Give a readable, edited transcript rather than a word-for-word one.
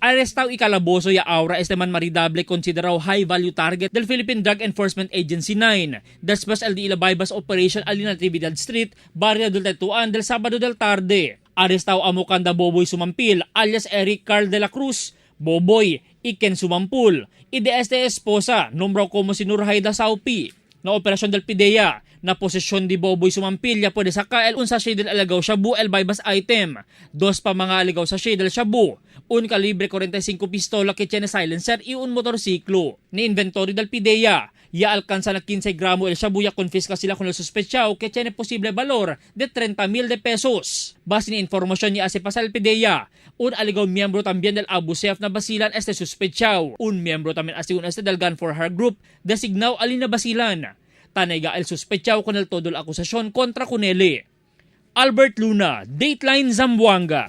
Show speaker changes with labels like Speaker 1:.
Speaker 1: Arestado y calabozo ya ahora este man maridable considerado high value target del Philippine Drug Enforcement Agency 9. Después el de Ilabaybas Operation alin Natividad Street, Barrio del Tetuan del Sabado del tarde. Arestado amukanda Boboy Sumampil, alias Eric Carl de la Cruz, Boboy, Iken Sumampul, y de este esposa, nombrado como si Nurhaida Saupi. Na operasyon del PIDEA, na posesyon di Boboy Sumampil, ya pwede sa KL un sachet del alagaw shabu el bypass item. Dos pa mga aligaw sachet del shabu, un kalibre 45 pistola que tiene silencer y un motorsiklo. Ni inventory del PIDEA, ya alcanza na 15 gramo el shabu ya confisca sila con el sospechado que tiene posible valor de 30 mil de pesos. Base ni informasyon ni hace pasar el PIDEA, un aligaw miembro también del Abu Sayyaf na basilan este sospechado. Un miembro también así un este del Gun for Her Group designado alin na basilan. Tanega el sospechado con el todo la acusación contra Cunele. Albert Luna, Dateline Zamboanga.